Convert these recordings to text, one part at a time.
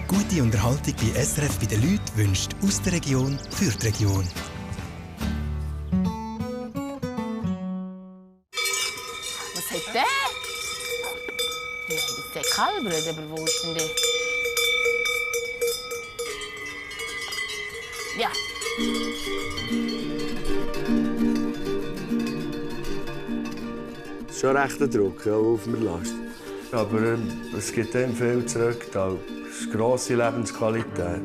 Gute Unterhaltung bei SRF bei den Leuten wünscht aus der Region für die Region. Was hat der? Ja, der Kalbert, aber wo ist denn der? Ja. Es ist schon recht ein Druck auf mir Last. Aber es gibt dem viel zurück. Das ist grosse Lebensqualität.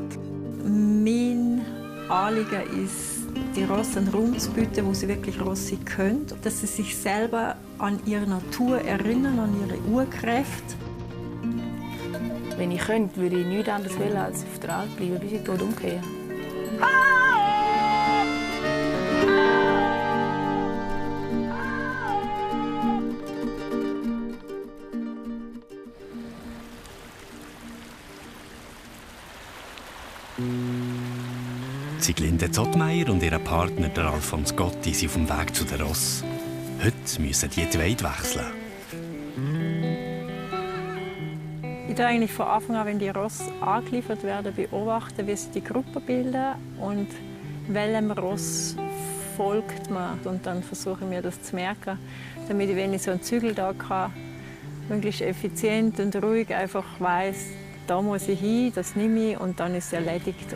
Mein Anliegen ist, die Rosse einen Raum zu bieten, wo sie wirklich Rosse sein können. Dass sie sich selber an ihre Natur erinnern, an ihre Urkräfte. Wenn ich könnte, würde ich nichts anderes wollen, als auf der Alp bleiben, bis ich tot umkehre. Sieglinde Zottmeier und ihr Partner, der Alfons Gotti, sind auf dem Weg zu den Ross. Heute müssen die Weide wechseln. Ich tue eigentlich von Anfang an, wenn die Rosse angeliefert werden, beobachten, wie sie die Gruppe bilden und welchem Ross folgt man. Und dann versuche ich mir das zu merken, damit ich, wenn ich so einen Zügeltag habe, möglichst effizient und ruhig einfach weiss, da muss ich hin, das nehme ich und dann ist es erledigt.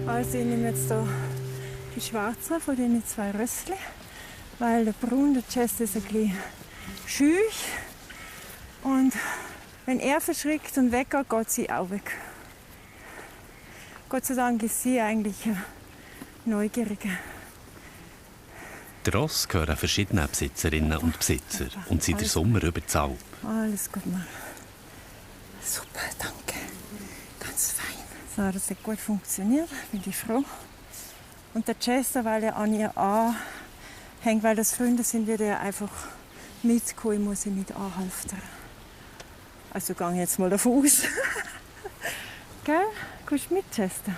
Also ich nehme jetzt hier die schwarzen von den 2 Rössli, weil der Braun, der Chest ist ein bisschen schüch. Und wenn er verschrickt und weggeht, geht sie auch weg. Gott sei Dank ist sie eigentlich eine Neugierige. Die Ross gehören verschiedenen Besitzerinnen und Besitzer und sind den Sommer über die Alp. Alles gut, Mann. Super, danke. Ganz fein. So, das hat gut funktioniert, bin ich froh. Und der Chester, weil er an ihr anhängt, weil das Freunde sind, wird er einfach mitkommen, muss ich mit anhelfen. Also gehe ich jetzt mal davon aus. Gell? Kommst du mit, Chester?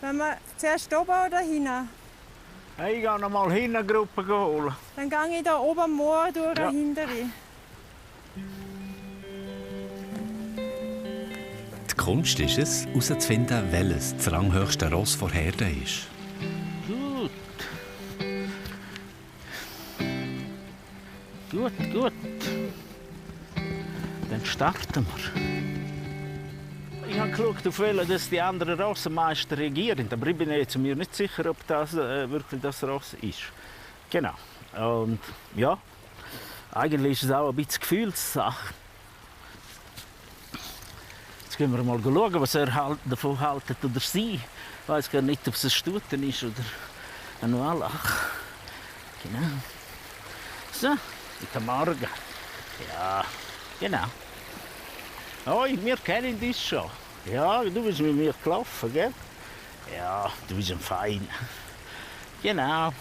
Wenn wir zuerst oben oder hinten? Ich gehe noch mal hin eine Gruppe holen. Dann gehe ich da oben am Moor durch Ja. hinterher. Die Kunst ist es, herauszufinden, welches das ranghöchste Ross vor Herde ist. Gut. Gut. Dann starten wir. Ich habe geschaut, auf welchen dass die anderen Rosse am meisten reagieren. Aber ich bin jetzt mir nicht sicher, ob das wirklich das Ross ist. Genau. Und ja, eigentlich ist es auch ein bisschen Gefühlssache. Jetzt gehen wir mal schauen, was er davon hält oder sie. Ich weiß gar nicht, ob es ein Stuten ist oder ein Wallach. Genau. So, guten Morgen. Ja, genau. Oh, wir kennen dich schon. Ja, du bist mit mir gelaufen, gell? Ja, du bist ein Fein. Genau.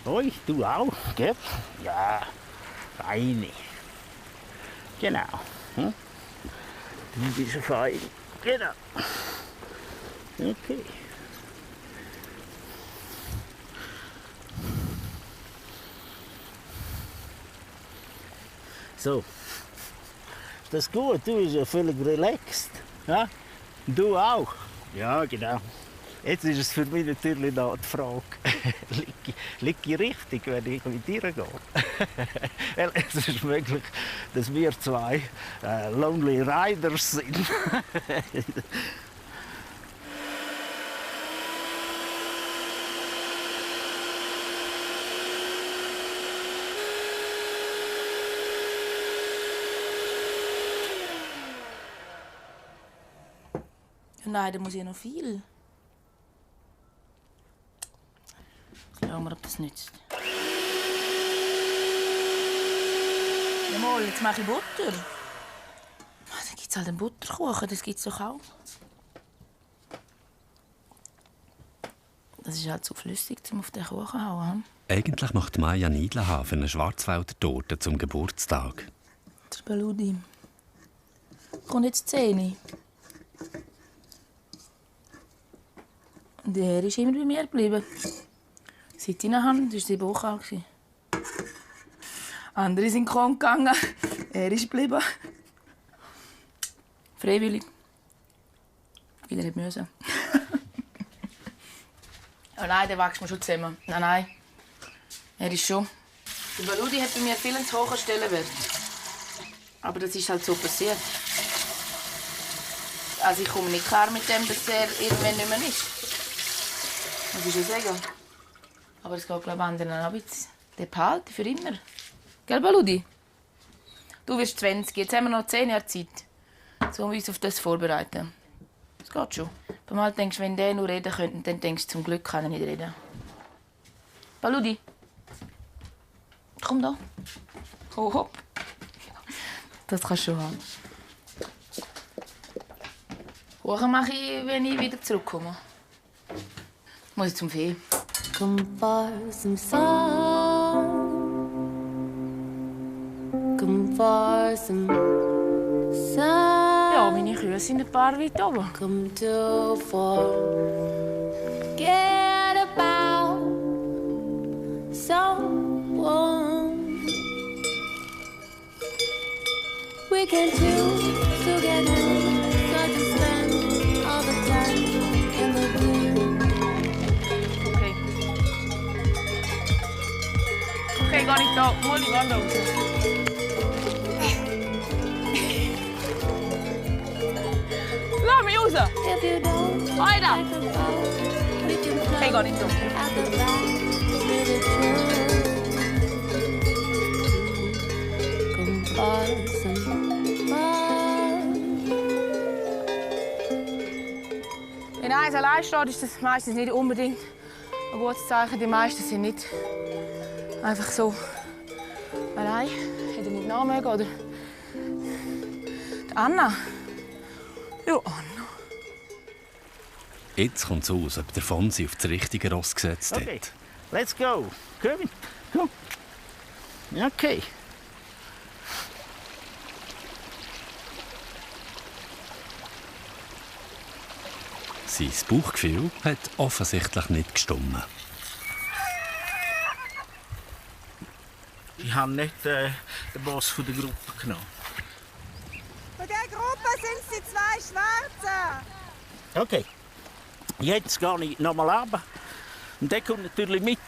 Oi, du auch, gell? Ja, Feine. Genau. Hm? Du bist ein Fein. Genau. Okay. So. Das ist gut, du bist ja völlig relaxed. Ja? Du auch? Ja, genau. Jetzt ist es für mich natürlich noch die Frage, liege ich richtig, wenn ich mit dir gehe? Weil es ist möglich, dass wir 2 Lonely Riders sind. Nein, da muss ich noch viel. Schauen wir, ob das nützt. Jawohl, jetzt mache ich Butter. Dann gibt es halt einen Butterkuchen, das gibt es doch auch. Das ist halt zu flüssig, um auf den Kuchen zu hauen. Eigentlich macht Maja Niedlenhafen eine Schwarzwälder Torte zum Geburtstag. Der Baludi. Kommt jetzt 10. Und er ist immer bei mir geblieben. Seit ich ihn habe, war 7 Wochen alt. Andere sind krank gegangen. Er ist geblieben. Freiwillig. Weil er nicht müssen. Oh nein, der wächst mir schon zusammen. Nein. Er ist schon. Der Baludi hat bei mir viel zu hohen Stellenwert. Aber das ist halt so passiert. Also ich komme nicht klar mit dem, dass er irgendwann nicht mehr ist. Muss ich schon sagen. Aber es geht, glaube ich, anderen auch jetzt. Der behalten für immer. Gell, Baludi? Du wirst 20, jetzt haben wir noch 10 Jahre Zeit, um uns auf das vorzubereiten. Das geht schon. Beim Mal denkst du, wenn der nur reden könnte, dann denkst du, zum Glück kann er nicht reden. Baludi, komm da. Oh, hopp. Das kannst du schon haben. Kuchen mache ich, wenn ich wieder zurückkomme. Muss ich zum Fee. Come for some sun. Come for some sun. Ja, meine Kühe sind ein paar weit oben. Come to forget about someone. We can choose together, so to spend all the time in the blue. Okay, gar nicht da. Hol die Wand raus. Lass mich raus! If you don't Weiter! like the ball, we can Okay, play gar nicht da. at the back with the Come for some fun. Wenn eins allein steht, ist das meistens nicht unbedingt ein gutes Zeichen. Die meisten sind nicht einfach so allein. Hätte nicht nachmögen, oder? Die Anna. Ja, Anna. Jetzt kommt es aus, ob der Fonsi auf das richtige Ross gesetzt hat. Okay, let's go. Komm, komm. Okay. Sein Bauchgefühl hat offensichtlich nicht gestimmt. Ich habe nicht den Boss der Gruppe genommen. Von dieser Gruppe sind es die 2 Schwarzen. Okay. Jetzt gehe ich noch mal runter. Und der kommt natürlich mit.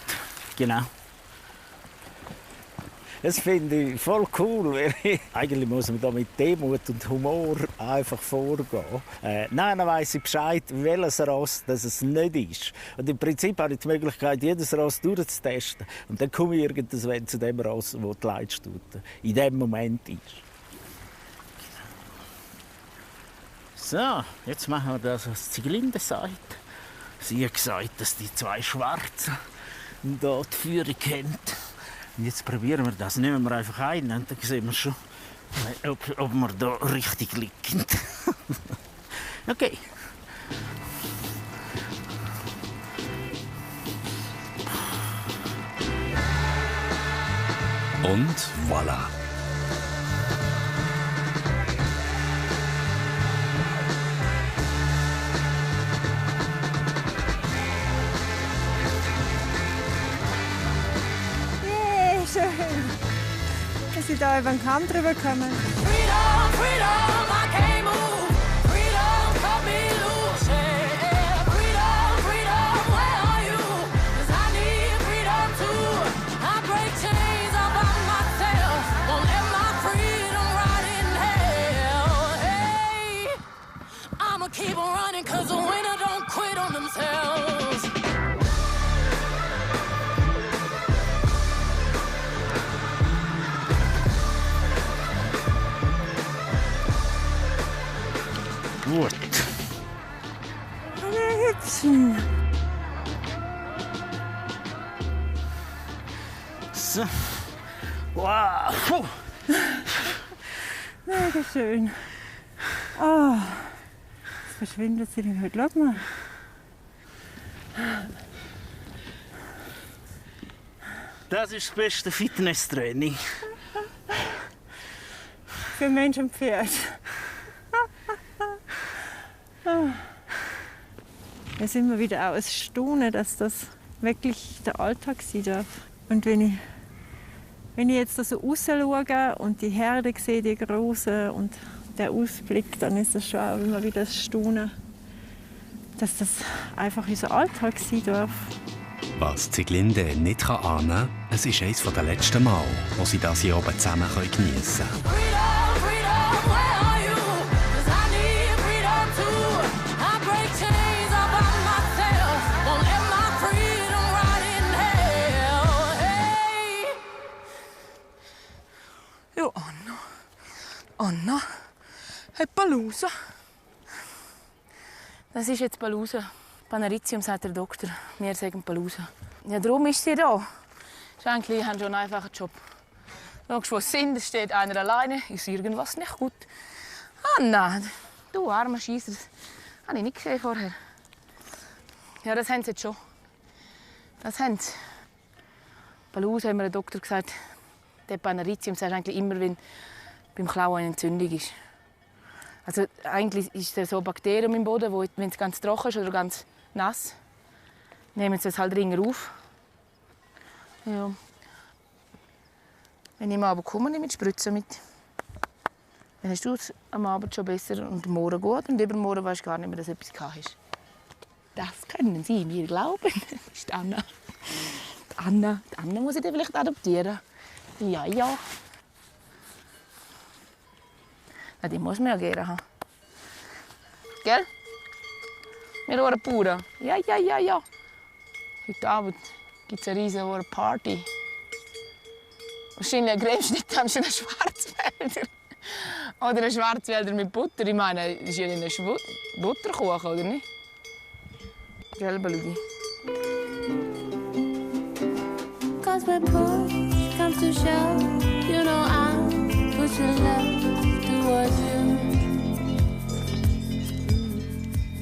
Genau. Das finde ich voll cool. Weil eigentlich muss man da mit Demut und Humor einfach vorgehen. Nein, dann weiss ich Bescheid, welches Ross das es nicht ist. Und im Prinzip habe ich die Möglichkeit, jedes Ross durchzutesten. Und dann komme ich irgendwann zu dem Ross, wo die Leitstute in dem Moment ist. So, jetzt machen wir das, was Zieglinde sagt. Sie hat gesagt, dass die 2 Schwarzen hier die Führung haben. Und jetzt probieren wir das. Nehmen wir einfach ein und dann sehen wir schon, ob wir da richtig liegen. Okay. Und voilà. Dass sie da über den Kamm drüber kommen. Freedom, freedom, I can't move. Freedom, cut me loose. Yeah. Freedom, freedom, where are you? 'Cause I need freedom too. I break chains all by myself. Won't let my freedom rot in hell. Hey, I'ma keep on running 'cause the winner don't quit on themselves. Gut. Eine Hübschen. So. Wow. Puh. Mega schön. Oh, es verschwindet sie denn heute. Schau mal. Das ist das beste Fitnesstraining. Für Mensch und Pferd. Es ist immer wieder auch ein Staunen, dass das wirklich der Alltag sein darf. Und wenn Wenn ich jetzt so raus schaue und die Herde sehe, die großen und der Ausblick, dann ist es schon auch immer wieder ein Staunen, dass das einfach unser Alltag sein darf. Was Zieglinde nicht ahnen kann, es ist eines der letzten Mal, wo sie das hier oben zusammen geniessen können. Freedom, freedom, where are you? 'Cause I need freedom too. I break chains all by myself. Won't let my freedom rot in hell. Hey. Ja, Anna, hey Palusa. Das ist jetzt Palusa. Paneritium, sagt der Doktor. Wir sagen Palusa. Ja, darum ist sie da. Schenkli haben schon einen einfachen Job. Schaust, wo sie sind, es steht einer alleine. Ist irgendwas nicht gut? Anna, du armer Scheisser. Das habe ich nicht gesehen vorher. Ja, das haben sie jetzt schon. Das haben sie. Palusa, hat mir der Doktor gesagt. Der Paneritium sagt eigentlich immer, wenn beim Klauen eine Entzündung ist. Also eigentlich ist es so ein Bakterium im Boden, wo, wenn es ganz trocken ist oder ganz nass, nehmen sie es halt ringer auf. Ja. Wenn ich am Abend komme, nehme ich die Spritze mit. Dann hast du es am Abend schon besser und morgen gut und übermorgen weisst du gar nicht mehr, dass etwas hast. Das können Sie mir glauben. Das ist Anna. Die Anna muss ich dann vielleicht adoptieren. Ja, ja. Na, die muss man ja gerne haben. Gell? Wir wollen pure. Ja. Heute Abend gibt es eine riesige Party. Wahrscheinlich ein Cremeschnitt dann schon einen Schwarzwälder. Oder einen Schwarzwälder mit Butter. Ich meine, das ist ja ein Butterkuchen, oder nicht? Gell, Baludi? 'Cause when push comes to shove, you know I'm pushing love towards you.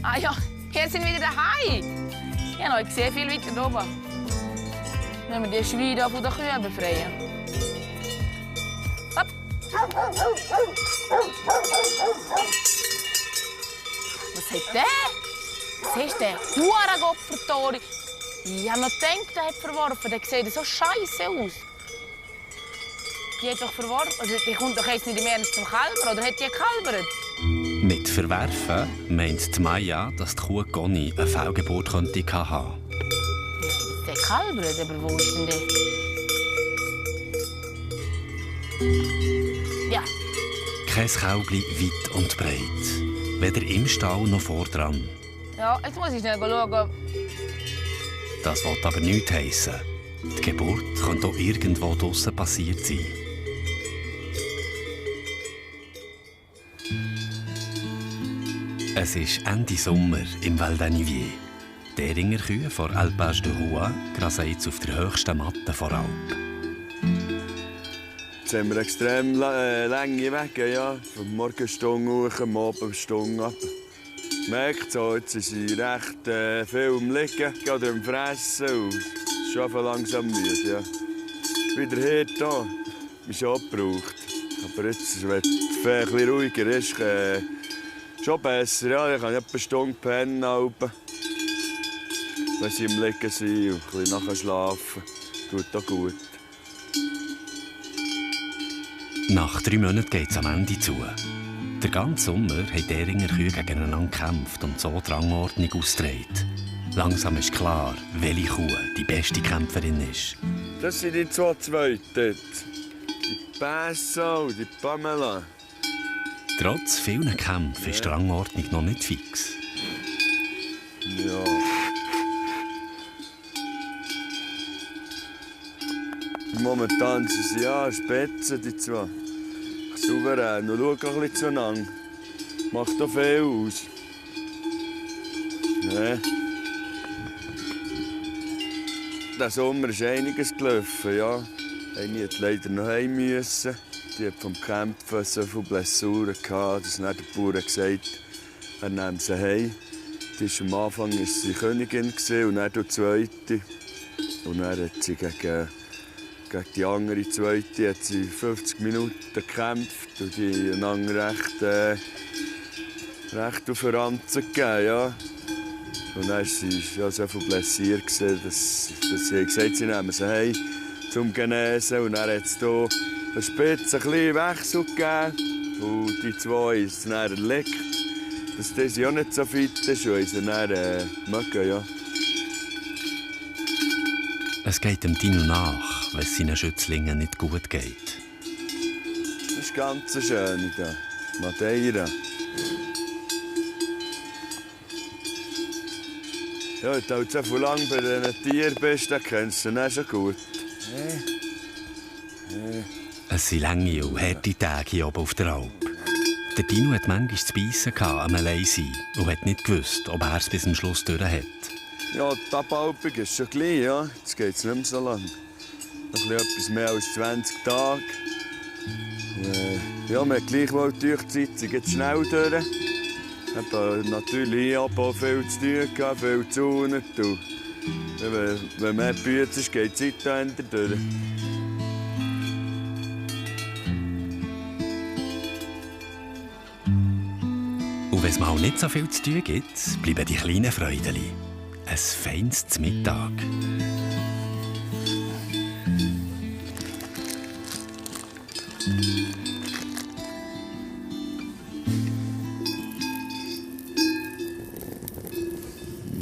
Ah ja, hier sind wir wieder daheim. Ich habe euch gesehen, viel weiter oben. Wenn wir die Schweine von den Kühen befreien. Hopp. Was hat der? Was ist der? Hurengottvertori. Ich habe noch gedacht, der hat verworfen. Der sieht so scheiße aus. Die hat doch verworfen. Also, die kommt doch jetzt nicht im Ernst zum Kälber, oder hat die gekalbert? Mit Verwerfen meint die Maya, dass die Kuh Conny eine Fehlgeburt haben könnte. Der kalbert, aber wo ist denn der? Ja. Kein Kälbli weit und breit. Weder im Stall noch vordran. Ja, jetzt muss ich schnell schauen. Das will aber nichts heissen. Die Geburt könnte auch irgendwo draussen passiert sein. Es ist Ende Sommer im Val d'Anivier. Die Eringer Kühe vor Alpage de Rouen grasen jetzt auf der höchsten Matte vor Alp. Jetzt haben wir extrem lange Wege, ja. Von Morgenstunde hoch, am Abendstunde ab. Merkt so, jetzt sind sie recht viel am Liegen oder am Fressen. Und es ist schon langsam müde, ja. Wieder hier, da. Ist schon abgebraucht. Aber jetzt, wenn die Fee ein bisschen ruhiger ist, schon besser. Ja, ich kann etwa eine Stunde pennen, wenn sie im Liegen sind und ein bisschen nachher schlafen. Tut auch gut. Nach 3 Monaten geht es am Ende zu. Den ganzen Sommer haben die Eringer Kühe gegeneinander gekämpft und so die Rangordnung ausgetragen. Langsam ist klar, welche Kuh die beste Kämpferin ist. Das sind die zwei Zweiten. Die Pessa und die Pamela. Trotz vielen Kämpfen ist die Rangordnung noch nicht fix. Ja. Momentan sind sie ja Spitzen, die zwei. Souverän. Und schau auch ein bisschen zueinander. Macht auch viel aus. Ja. Diesen Sommer ist einiges gelaufen, ja. Eine hat leider noch heim müssen. Die hat vom Kämpfen so viele Blessuren gehabt, dass der Bauer gesagt, er nimmt sie heim. Am Anfang war sie Königin und dann die Zweite. Und dann hat sie gegen die andere Zweite hat sie 50 Minuten gekämpft und die einander recht auf den Ranzen gegeben. Ja. Und dann war sie ja so viel blessiert, dass sie gesagt hat, sie nehmen sie heim. Jetzt zum Genesen. Und dann hat es hier an der Spitze ein bisschen Wechsel gegeben. Und die zwei ist dann erlegt. Dass diese auch nicht so fit ist, weil sie dann mögen, ja. Es geht dem Dino nach, wenn es seinen Schützlingen nicht gut geht. Das ist ganz schön hier. Madeira. Ja, wenn du halt so viel lang bei diesen Tieren bist, dann kennst du sie schon gut. Es sind lange und harte Tage hier oben auf der Alp. Der Dino hat manchmal zu beißen am Alleinsein und hat nicht gewusst, ob er es bis zum Schluss durch hat. Ja, die Abhaltung ist schon gleich, ja. Jetzt geht es nicht mehr so lang. Noch etwas mehr als 20 Tage. Ja, man hat gleichwohl die Zeit, sie geht schnell durch. Eben, natürlich Abbau viel zu tun gehabt, viel zu tun. Wenn man Bütze ist, geht die Zeit dahinter durch. Und wenn es mal nicht so viel zu tun gibt, bleiben die kleinen Freudeli. Ein feines Mittag.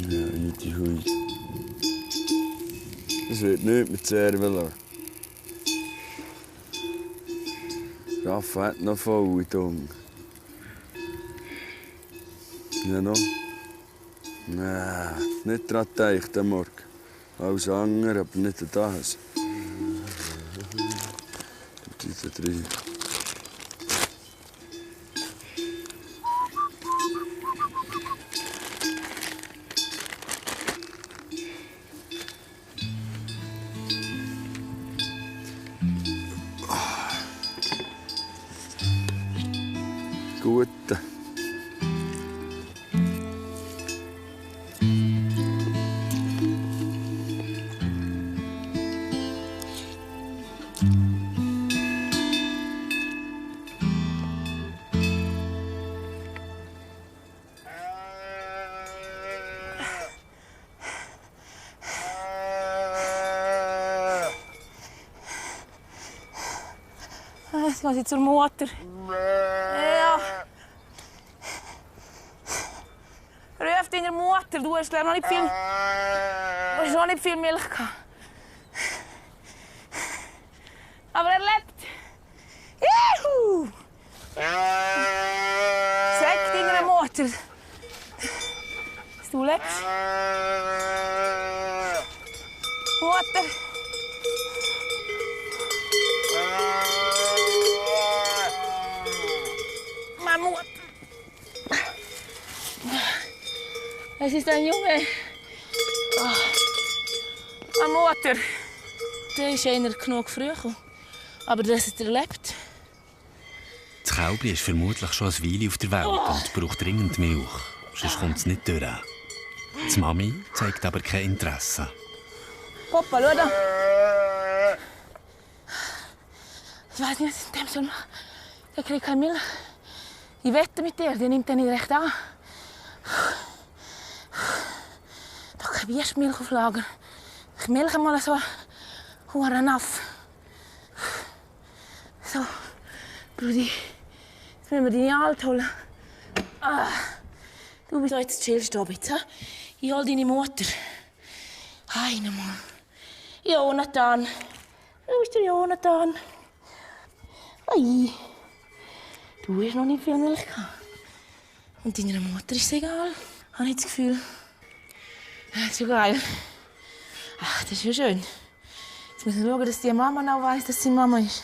Ja, die Hui. Das wird nichts mit Servela. Raffa hat noch voll in Dung. Ja, noch? Nein, nicht daran gedacht am Morgen. Alles andere, aber nicht an das. Diese drei. Gute. Jetzt muss ich zur Mutter. Ja. Ruf deine Mutter, du hast noch nicht viel. Du hast noch nicht viel Milch gehabt. Aber er lebt. Juhu! Sag deiner Mutter, dass du lebst. Mutter. Meine Mutter. Es ist ein Junge. Meine Mutter. Der ist einer genug früh gekommen. Aber das hat er lebt. Das Kälbchen ist vermutlich schon eine Weile auf der Welt und braucht dringend Milch. Sonst kommt es nicht durch. Die Mami zeigt aber kein Interesse. Papa, schau da. Ich weiß nicht, was ich mit dem soll machen. Der kriegt keine Milch. Ich wette mit dir, der nimmt den nicht recht an. Da keine Biestmilch auf Lager. Ich milche mal so einen Naff. So, Brudi, jetzt müssen wir deine Alte holen. Ah, du bist jetzt chillst du jetzt, he? Ich hol deine Mutter. Hi, nochmal. Jonathan. Wo ist der Jonathan? Hi. Du hast noch nicht viel Milch gehabt. Und deiner Mutter ist es egal. Habe ich das Gefühl. Das ist schon geil. Ach, das ist ja schön. Jetzt müssen wir schauen, dass die Mama auch weiss, dass sie Mama ist.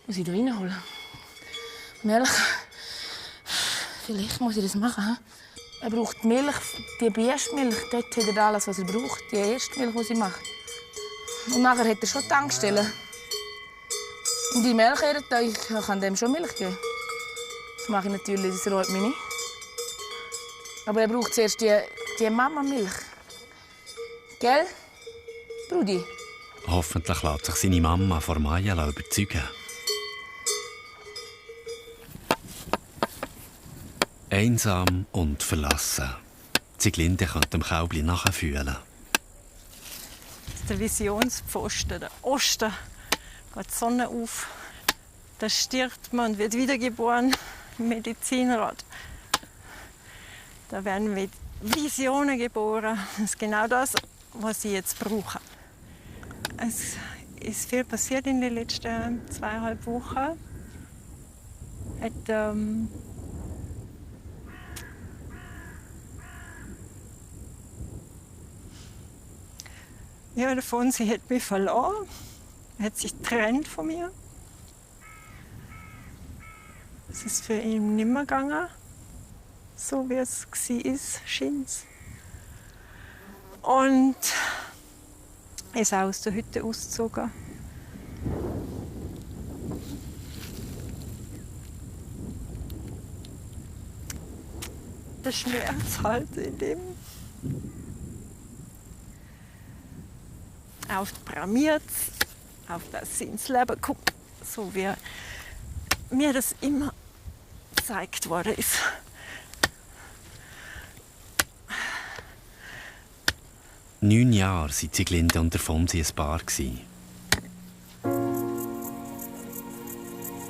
Muss ich da reinholen? Milch. Vielleicht muss ich das machen. Er braucht Milch, die Biestmilch. Dort hat er alles, was er braucht. Die erste Milch muss ich machen. Und nachher hat er schon Tankstellen. Und die Milch, ich kann dem schon Milch geben. Das mache ich natürlich, das reut mich nicht. Aber er braucht zuerst die Mama-Milch. Gell, Brudi? Hoffentlich lässt sich seine Mama von Maya überzeugen. Einsam und verlassen. Sieglinde könnte dem Kälbchen nachfühlen. ist der Visionspfosten, der Osten. Geht die Sonne auf, da stirbt man und wird wiedergeboren im Medizinrat. Da werden Visionen geboren. Das ist genau das, was ich jetzt brauche. Es ist viel passiert in den letzten 2,5 Wochen. Ja, davon, sie hat mich verloren, hat sich getrennt von mir. Es ist für ihn nicht mehr gegangen, so wie es war, schien es. Und er ist auch aus der Hütte ausgezogen. Der Schmerz halt in dem. Aufprogrammiert, auf das sie ins Leben guckt, so wie mir das immer gezeigt worden ist. Neun Jahre waren Sieglinde und der Fonsi ein Paar.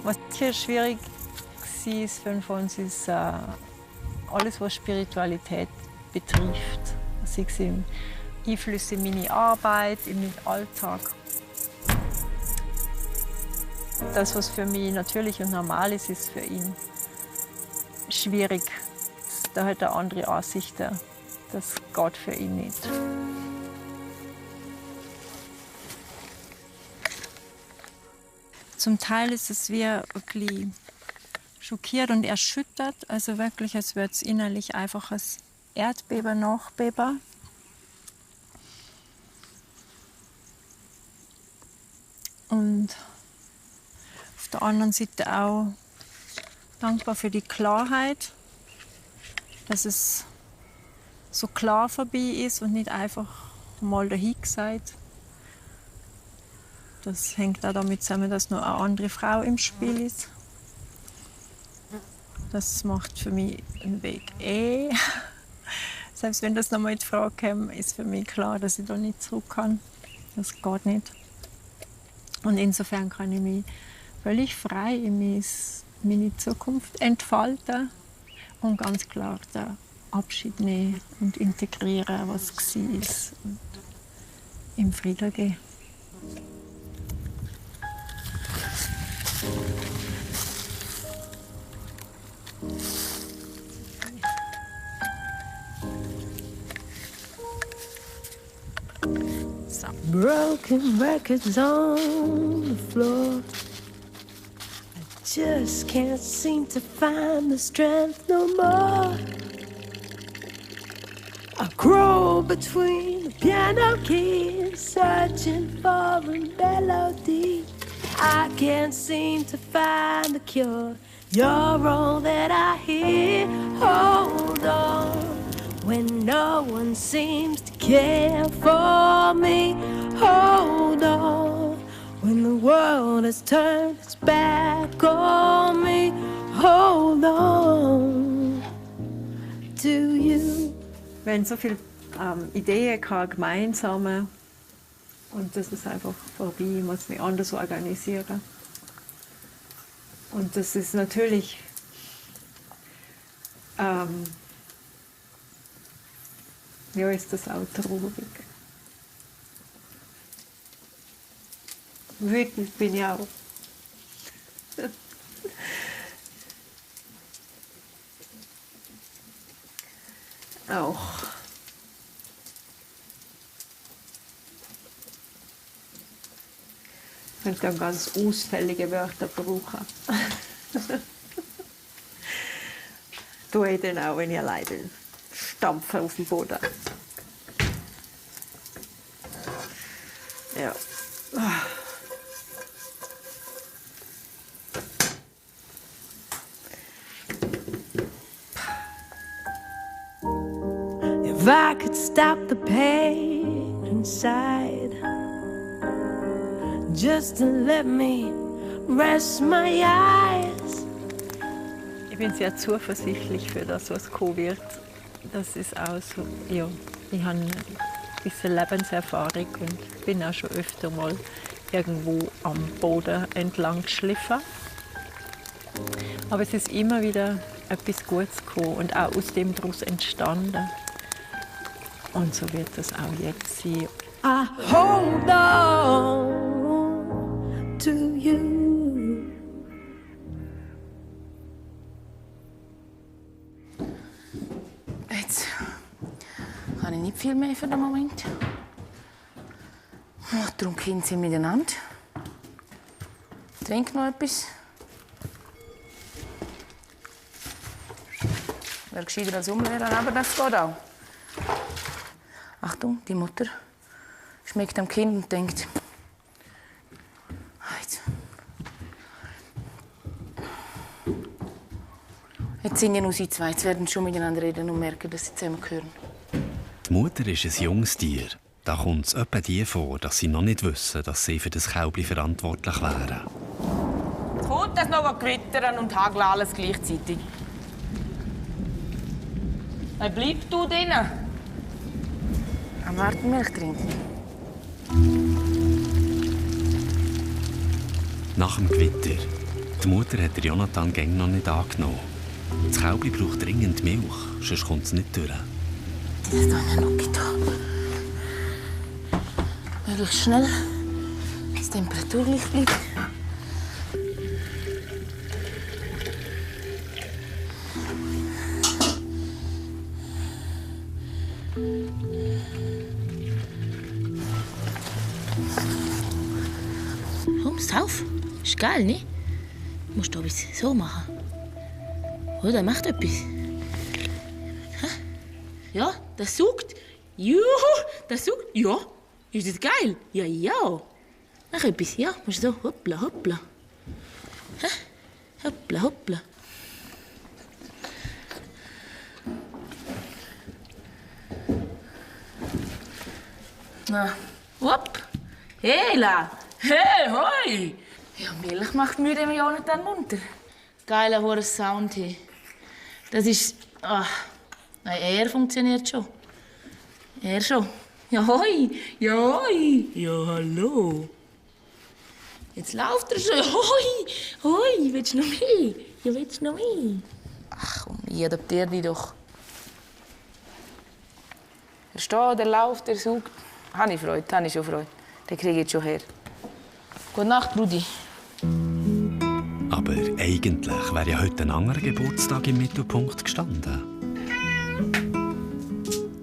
Was sicher schwierig war für den Fonsi, ist alles, was Spiritualität betrifft. Sei es im Einflüsse in meine Arbeit, in meinen Alltag. Das, was für mich natürlich und normal ist, ist für ihn schwierig. Da hat er andere Ansichten. Das geht für ihn nicht. Zum Teil ist es wie wirklich schockiert und erschüttert. Also wirklich, als würde es innerlich einfach als Erdbeben nachbeben. Und auf der anderen Seite auch dankbar für die Klarheit, dass es so klar vorbei ist und nicht einfach mal dahin gesagt. Das hängt auch damit zusammen, dass noch eine andere Frau im Spiel ist. Das macht für mich einen Weg. Selbst wenn das nochmal in die Frage käme, ist für mich klar, dass ich da nicht zurück kann. Das geht nicht. Und insofern kann ich mich völlig frei in meine Zukunft entfalten und ganz klar den Abschied nehmen und integrieren, was war, und im Frieden gehen. Broken records on the floor. I just can't seem to find the strength no more. I crawl between the piano keys, searching for a melody. I can't seem to find the cure. You're all that I hear. Hold on. When no one seems to care for me, hold on. When the world has turned its back on me, hold on. Do you? Wir haben so viele Ideen gehabt, gemeinsame, und das ist einfach vorbei. Ich muss mich anders organisieren. Und das ist natürlich ja, ist das auch traurig. Wütend bin ich auch. Auch. Ich könnte dann ganz ausfällige Wörter brauchen. Tue ich dann auch, wenn ich allein bin. Stampfen auf dem Boden. Ja. If I could stop the pain inside, just to let me rest my eyes. Ich bin sehr zuversichtlich für das, was kommen wird. Das ist auch so, ja, ich habe bisschen Lebenserfahrung und bin auch schon öfter mal irgendwo am Boden entlang geschliffen. Aber es ist immer wieder etwas Gutes gekommen und auch aus dem daraus entstanden. Und so wird es auch jetzt sein. I hold on to you. Jetzt habe ich nicht viel mehr für den Moment. Mutter und Kind sind miteinander. Trink noch etwas. Wäre gescheiter als umleeren, aber das geht auch. Achtung, die Mutter schmeckt am Kind und denkt: Jetzt sind ja nur sie zwei. Jetzt werden sie schon miteinander reden und merken, dass sie zusammen gehören. Die Mutter ist ein junges Tier. Da kommt es etwa die vor, dass sie noch nicht wissen, dass sie für das Kälbchen verantwortlich wären. Jetzt kommt das noch gewittern und hageln alles gleichzeitig. Bleib du drinnen. Am Warten Milch trinken. Nach dem Gewitter. Die Mutter hat der Jonathan gäng noch nicht angenommen. Das Kälbchen braucht dringend Milch, sonst kommt es nicht durch. Das ist doch noch da. Möglichst schnell, dass die Temperatur gleich bleibt. Kommst auf? Ist geil, ne? Du musst doch etwas so machen. Oder macht etwas. Hä? Ja, das saugt. Juhu, das saugt. Ja, ist das geil? Ja, ja. Mach etwas, ja. Musst so hoppla, hoppla. Hä? Hoppla, hoppla. Na, hopp. Hela. Hey, hoi! Ja, Milch macht mir dem Jonathan munter. Geiler hoher Sound hier. Das ist... Ach, nein, er funktioniert schon. Er schon. Ja, hoi! Ja, hoi! Ja, hallo! Jetzt läuft er schon. Hoi! Hoi! Willst du noch mehr? Ja, willst du noch mehr? Ach komm, ich adaptiere dich doch. Er steht, er läuft, er saugt. Habe ich Freude, habe ich schon Freude. Den kriege ich jetzt schon her. Gute Nacht, Brudi. Aber eigentlich wäre ja heute ein anderer Geburtstag im Mittelpunkt gestanden.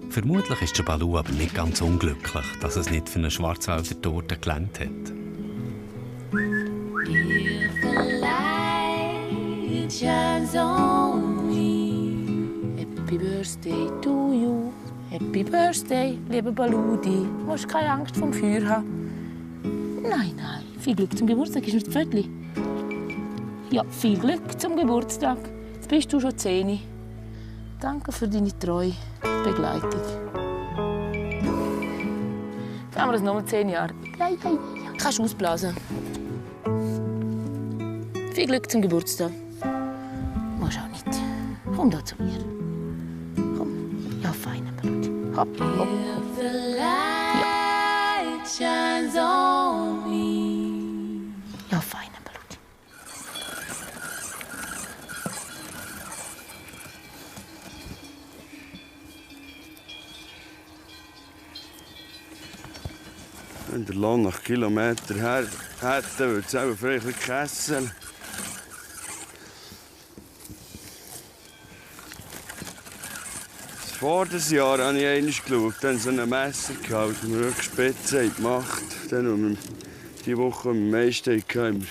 Vermutlich ist Balu aber nicht ganz unglücklich, dass es nicht für eine Schwarzwälder Torte gelangt hat. If the light shines on me. Happy Birthday to you. Happy Birthday, lieber Baludi. Du musst keine Angst vom Feuer haben. Nein, nein. Viel Glück zum Geburtstag. Ist nur das Pfötli? Ja, viel Glück zum Geburtstag. Jetzt bist du schon 10. Danke für deine treue Begleitung. Jetzt haben wir es nochmal 10 Jahre. Ja. Kannst du ausblasen. Viel Glück zum Geburtstag. Musst auch nicht. Komm da zu mir. Komm. Ja, fein, Blut. Hopp, hopp, hopp. If the light shines on me. Ja, fein, Blut. Wenn der Lohn nach Kilometer her hätte, würde es auch vielleicht ein Kessel. Vor das Jahr habe ich einmal geschaut, dann so ein Messer gehabt, das wir wirklich Spitze gemacht. Dann, als wir diese Woche am meisten hatten, im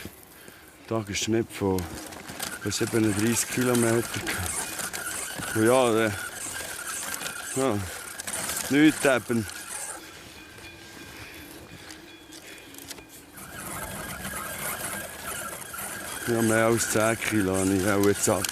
Tagesschnitt von 37 Kilometern. Und ja, nichts eben. Ja, mehr als 10 Kilo habe ich auch jetzt satt.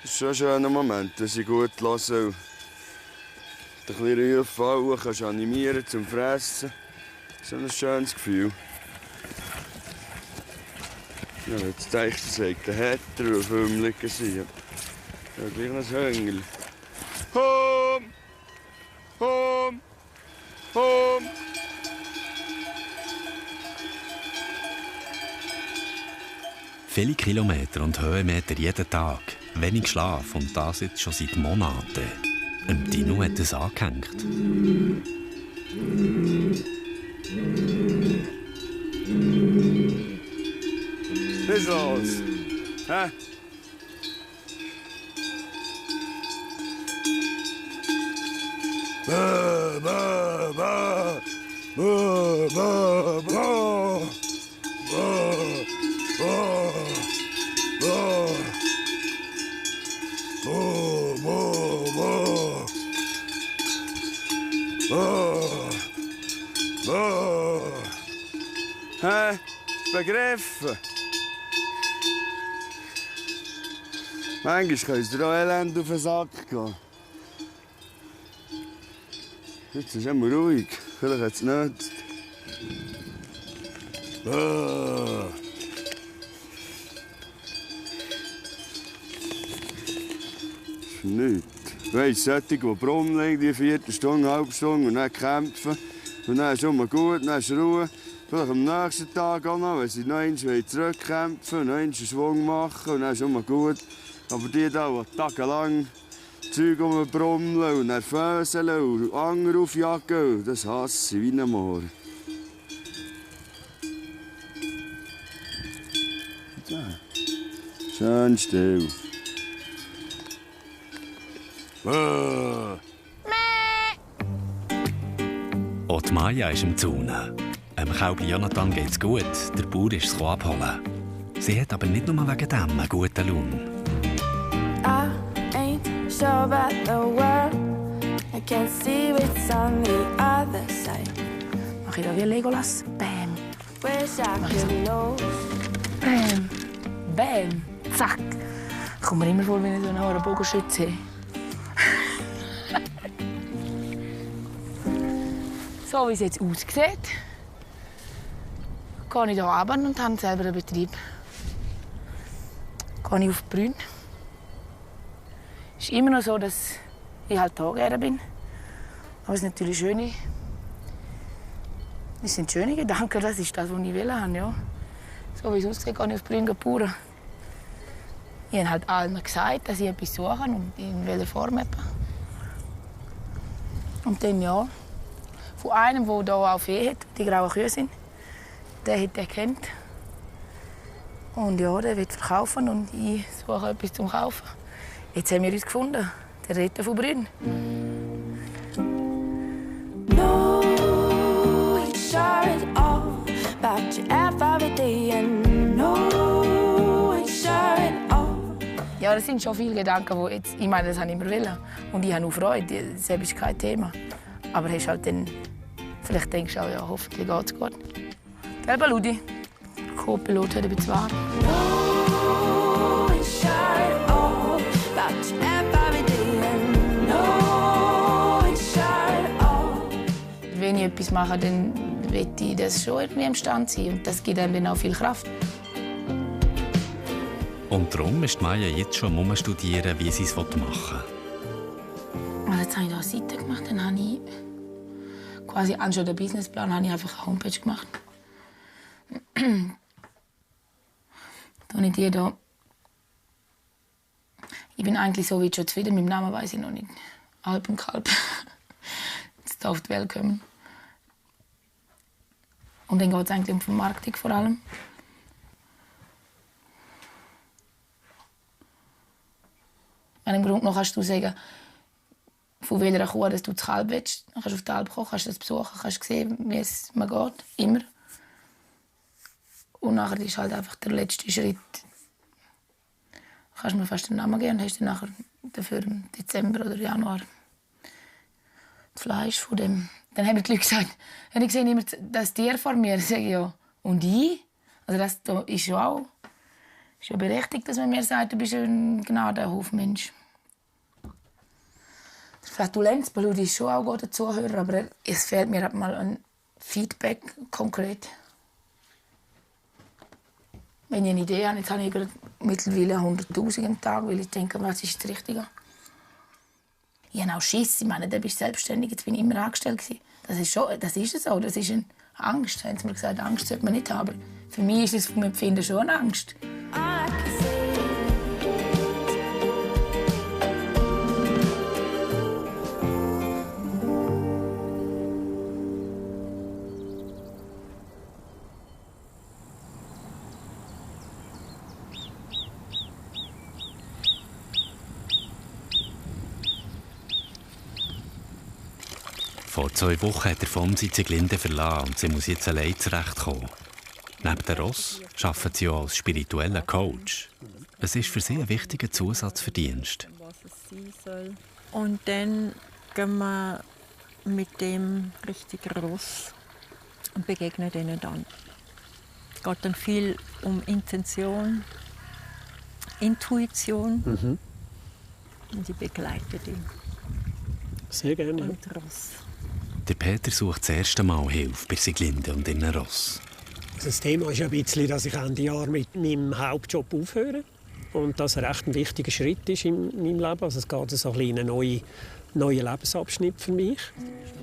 Das ist schon ein schöner Moment, dass ich gut höre. ein bisschen Rühe fallen, kannst animieren zum Fressen. So ein schönes Gefühl. Ja, jetzt denke ich, das sagt der Hätter, der Film liegen sind. Ja, gleich noch ein Hüngel. Home! Home! Home! Viele Kilometer und Höhenmeter jeden Tag. Wenig Schlaf und das jetzt schon seit Monaten. Tino hat es angehängt. Was ist los? Hä? Bäh, bäh, bäh. Bäh, bäh, bäh. Bäh, bäh, bäh. Bäh, bäh, bäh. Bäh, bäh. Hä? Begriffen? Manchmal kann es dir auch elend auf den Sack gehen. Jetzt ist immer ruhig. Vielleicht hat es nicht. Das ist nichts. Weisst du, solche, die brummeln, die 4 Stunden, halbe Stunde und dann kämpfen. Und dann ist es immer gut, dann ist Ruhe. Vielleicht am nächsten Tag auch noch, wenn sie noch einmal zurückkämpfen und noch einen Schwung machen und dann ist es immer gut. Aber die da, die tagelang Zeug rumbrummeln und nervöseln und Anger aufjagen, das hasse ich wie ein Moor. Schön still. Auch die Maja ist im Zaun. Dem Kälbli Jonathan geht's gut, der Bauer ist es abholen. Sie hat aber nicht nur wegen dem einen guten Lohn. I ain't sure about the world. I can't see what's on the other side. Mach ich da wie Legolas? Bam. Wish I could know. Bam. Bam. Zack. Ich komme mir immer vor, wenn ich so einen Bogenschütze habe. So wie es jetzt aussieht, gehe ich hier runter und habe selber einen Betrieb. Gehe ich auf die Brünn. Es ist immer noch so, dass ich halt hier gerne bin. Aber es sind natürlich schöne. Es sind schöne Gedanken, das ist das, was ich will. Ja. So wie es aussieht, gehe ich auf die Brünn pur. Ich habe halt allen gesagt, dass ich etwas suche und in welcher Form etwa. Und dann ja, von einem, der hier auch Vieh hat, die grauen Kühe sind, der hat den kennt. Und ja, der will verkaufen und ich suche etwas zum Kaufen. Jetzt haben wir uns gefunden, der Retter von Brünn. No, it's sure it's all about your every and no, it's sure it's all. Ja, das sind schon viele Gedanken, die jetzt, ich meine, das habe ich immer wollen. Und ich habe auch Freude, das ist kein Thema. Aber hast halt dann, vielleicht denkst du auch, ja, hoffentlich geht es gut. Gell, Baludi? Der Co-Pilot hat ein bisschen warm. No, it's sure it's all about your every and no, it's sure it's all. Wenn ich etwas mache, dann will ich das schon irgendwie im Stand sein. Und das gibt einem dann auch viel Kraft. Und darum ist Maja jetzt schon am Studieren, wie sie es machen will. Also jetzt habe ich hier eine Seite gemacht, dann habe ich quasi anstatt den Businessplan habe ich einfach eine Homepage gemacht. Ich bin eigentlich so weit schon zufrieden. Mit dem Namen weiß ich noch nicht. Alp und Kalb. Jetzt auf die Welt kommen. Und dann geht es eigentlich um Vermarktung vor allem. Im Grunde noch kannst du sagen, von welcher Kuh dass du das Kalb willst. Dann kannst du auf die Alp kommen, kannst das besuchen, kannst sehen, wie es mir geht. Immer. Und nachher ist halt einfach der letzte Schritt. Du kannst mir fast den Namen geben und hast dann nachher dafür im Dezember oder Januar das Fleisch von dem. Dann haben die Leute gesagt, wenn ich sehe immer das Tier vor mir, sage ich ja, und ich? Also das ist ja auch ist ja berechtigt, dass man mir sagt, du bist ein Gnadenhofmensch. Der Flatulenz, Baludi ist schon auch gut der Zuhörer, aber es fehlt mir halt mal ein Feedback konkret. Wenn ich eine Idee habe, jetzt habe ich mittlerweile 100'000 am Tag, weil ich denke, was ist das Richtige? Ich habe auch Schiss. Ich meine, du bist selbstständig, jetzt bin ich immer angestellt. Das ist so, das ist eine Angst. Haben sie mir gesagt, Angst sollte man nicht haben. Aber für mich ist es vom Empfinden schon eine Angst. Vor 2 Wochen hat der Fonsi Zieglinde verlassen und sie muss jetzt allein zurechtkommen. Neben der Ross arbeitet sie auch als spiritueller Coach. Es ist für sie ein wichtiger Zusatzverdienst. Was es sein soll. Und dann gehen wir mit dem richtigen Ross und begegnen ihnen dann. Es geht dann viel um Intention, Intuition. Und ich begleite die. Sehr gerne. Und Ross. Der Peter sucht das erste Mal Hilfe bei Sieglinde und ihren Ross. Das Thema ist ein bisschen, dass ich Ende Jahr mit meinem Hauptjob aufhöre. Und das ein recht wichtiger Schritt ist in meinem Leben. Also es geht so ein bisschen in einen neuen Lebensabschnitt für mich.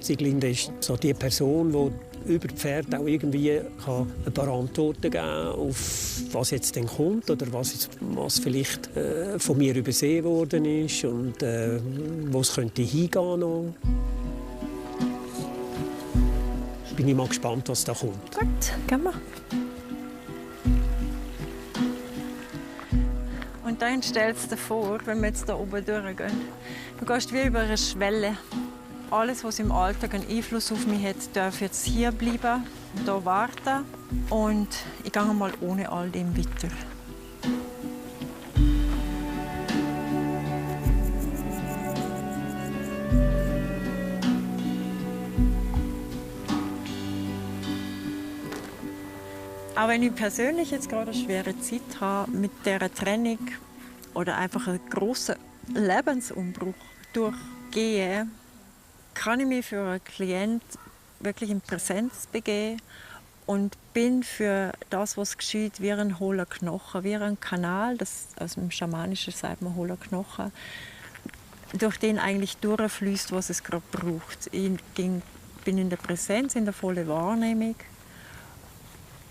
Sieglinde ist so die Person, die über die Pferde auch irgendwie ein paar Antworten geben kann, auf was jetzt denn kommt oder was vielleicht von mir übersehen worden ist und wo es könnte hingehen noch. Bin ich mal gespannt, was da kommt. Gut, gehen wir. Und dann stellst du dir vor, wenn wir jetzt hier oben durchgehen, du gehst wie über eine Schwelle. Alles, was im Alltag einen Einfluss auf mich hat, darf jetzt hier bleiben, hier warten. Und ich gehe mal ohne all dem weiter. Auch wenn ich persönlich jetzt gerade eine schwere Zeit habe, mit dieser Trennung oder einfach einen grossen Lebensumbruch durchgehe, kann ich mich für einen Klienten wirklich in Präsenz begeben und bin für das, was geschieht, wie ein hohler Knochen, wie ein Kanal, das aus dem Schamanischen sagt man hohler Knochen, durch den eigentlich durchfließt, was es gerade braucht. Ich bin in der Präsenz, in der vollen Wahrnehmung,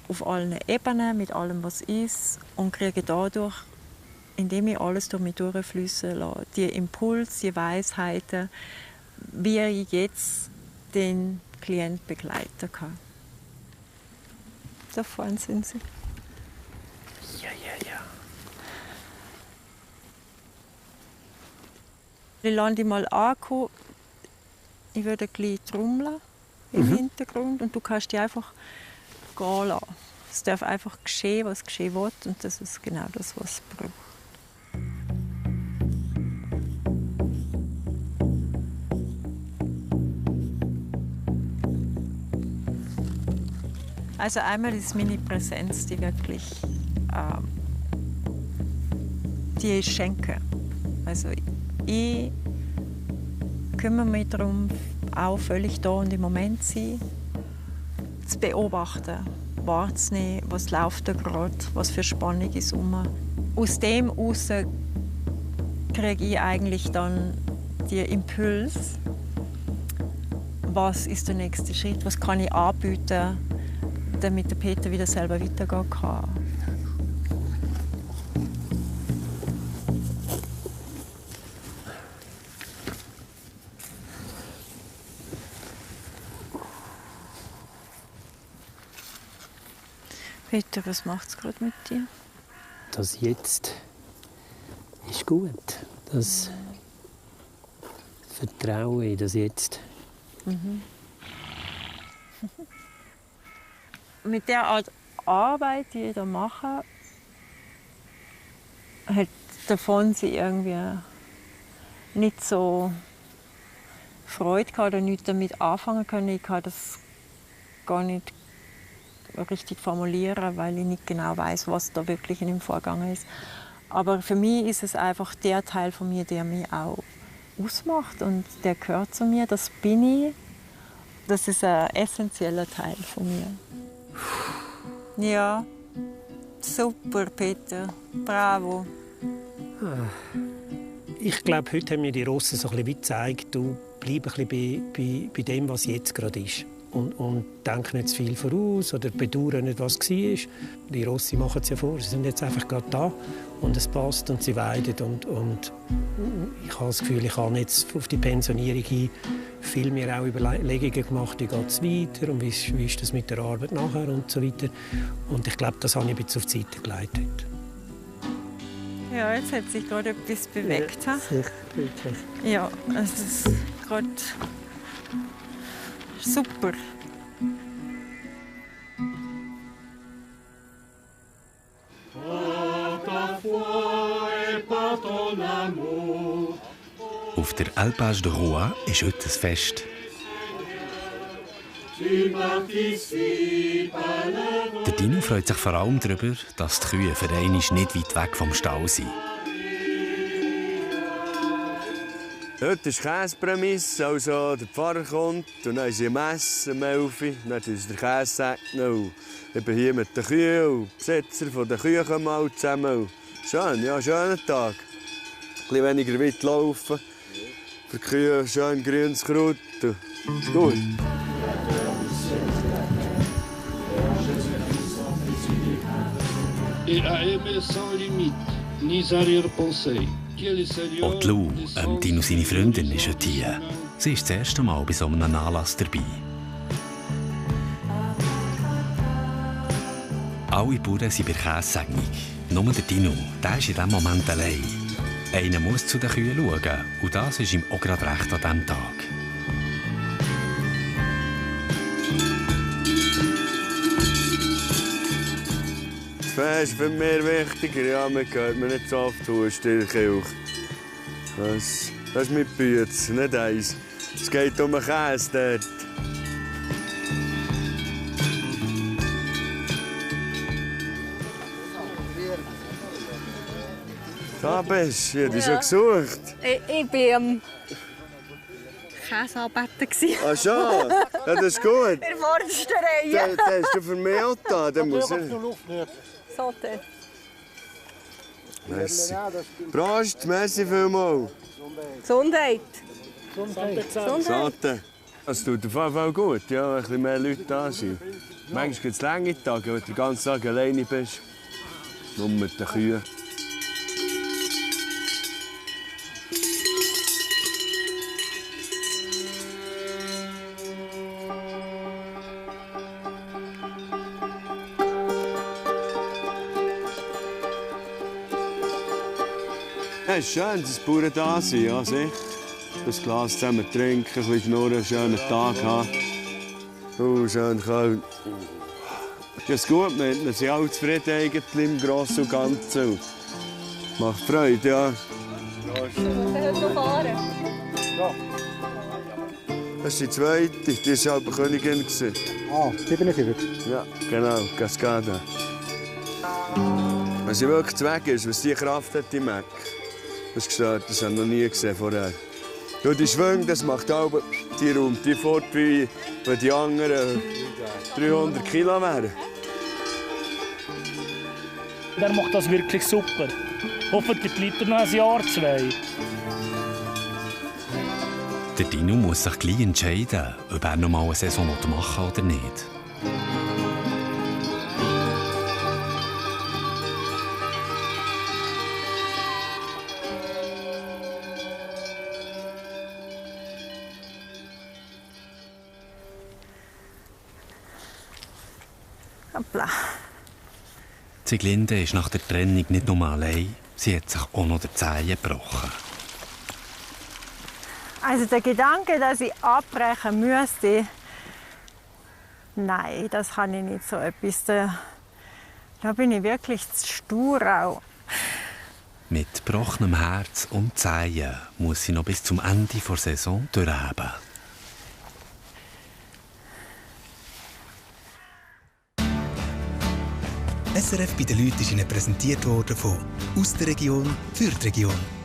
auf allen Ebenen, mit allem, was ist, und kriege dadurch, indem ich alles durch mich durchfließen lasse, die Impulse, die Weisheiten, wie ich jetzt den Klienten begleiten kann. Da vorne sind sie. Ja. Ich lasse dich mal ankommen. Ich würde gleich trommeln im Hintergrund und du kannst dich einfach gehen lassen. Es darf einfach geschehen, was geschehen will, und das ist genau das, was es braucht. Also einmal ist meine Präsenz, die wirklich die ich schenke. Also ich kümmere mich darum, auch völlig da und im Moment zu sein, zu beobachten, wahrzunehmen, was läuft da gerade, was für Spannung ist rum. Aus dem heraus kriege ich eigentlich dann die Impulse, was ist der nächste Schritt, was kann ich anbieten, damit der Peter wieder selber weitergehen kann. Peter, was macht es gerade mit dir? Das jetzt ist gut. Das Vertrauen in das Jetzt. Mit der Art Arbeit, die ich da mache, hat der Fonsi irgendwie nicht so Freude gehabt oder nicht damit anfangen können. Ich kann das gar nicht richtig formulieren, weil ich nicht genau weiß, was da wirklich in ihm vorgegangen ist. Aber für mich ist es einfach der Teil von mir, der mich auch ausmacht und der gehört zu mir, das bin ich. Das ist ein essentieller Teil von mir. Ja, super, Peter. Bravo. Ich glaube, heute haben mir die Rosse so ein bisschen wie gezeigt, du bleib ein bisschen bei dem, was jetzt gerade ist. Und denk nicht zu viel voraus oder bedauere nicht, was war. Die Rosse machen es ja vor, sie sind jetzt einfach gerade da und es passt und sie weiden. Und ich habe das Gefühl, ich habe jetzt auf die Pensionierung hin viel mehr auch Überlegungen gemacht, wie geht es weiter und wie ist das mit der Arbeit nachher und so weiter. Und ich glaube, das habe ich ein bisschen auf die Seite gelegt heute. Ja, jetzt hat sich gerade etwas bewegt. Ja, sicher, wirklich. Ja, es ist gerade super. Auf der Alpage de Rouen ist heute ein Fest. Der Dino freut sich vor allem darüber, dass die Kühe für einmal nicht weit weg vom Stall sind. Heute ist Käseprämisse, also der Pfarrer kommt und dann ist ein Messe um 11 Uhr. Dann ist der Käse und ich bin hier mit den Kühen und die Besitzer der Kühe kommen alle zusammen. Schön, ja, schöner Tag. Ein bisschen weniger weit laufen. Für die Kühe schön grünes Kraut. Ist gut. Et à aimer sans limite, ni arrière-pensée. Und Lou, Dino seine Freundin, ist heute hier. Sie ist das erste Mal bei so einem Anlass dabei. Alle Bauern sind bei der Käsesegnung. Nur der Dino, der ist in diesem Moment allein. Einer muss zu den Kühen schauen und das ist ihm auch gerade recht an diesem Tag. Das ist für mich wichtiger. Ja, man hört mir nicht so oft Husten in der Kirche. Das ist mit Bütz, nicht eins. Es geht um den Käse dort. Da bist du, ich habe dich schon gesucht. Ich war am Käseanbeten. Ach schon? Ja, das ist gut. In der vordersten Reihe. Das hast du für mich auch da. Der muss So, dann. Merci. Prost, merci vielmals. Gesundheit. Gesundheit. Es tut auf jeden Fall gut, ja, wenn ein bisschen mehr Leute da sind. Manchmal gibt es lange Tage, wenn du den ganzen Tag alleine bist. Nur mit den Kühen. Es ist schön, dass die Bauern da sind, ja, sicher. Ein Glas zusammen trinken, ein bisschen schnurren, einen schönen Tag haben. Schön kalt. Ja, es ist gut, wir sind alle zufrieden eigentlich im Großen und Ganzen. Macht Freude, ja. Das ist die zweite, die war halbe Königin. Ah, 47? Ja, genau, Cascada. Wenn sie wirklich weg ist, was die Kraft hat, die Mac. Das ist gestört, das habe ich noch nie gesehen vorher. Ja, die Schwünge, das macht auch die räumt die fort, wie wenn die anderen 300 Kilo wären. Der macht das wirklich super. Hoffentlich bleibt er noch ein Jahr, 2. Der Dino muss sich gleich entscheiden, ob er noch mal eine Saison machen will oder nicht. Hoppla. Sieglinde ist nach der Trennung nicht nur allein, sie hat sich auch noch die Zehen gebrochen. Also der Gedanke, dass ich abbrechen müsste, nein, das kann ich nicht so etwas. Da bin ich wirklich zu stur auch. Mit gebrochenem Herz und Zehen muss sie noch bis zum Ende der Saison durchhaben. SRF bei den Leuten ist Ihnen präsentiert worden von «Aus der Region für die Region».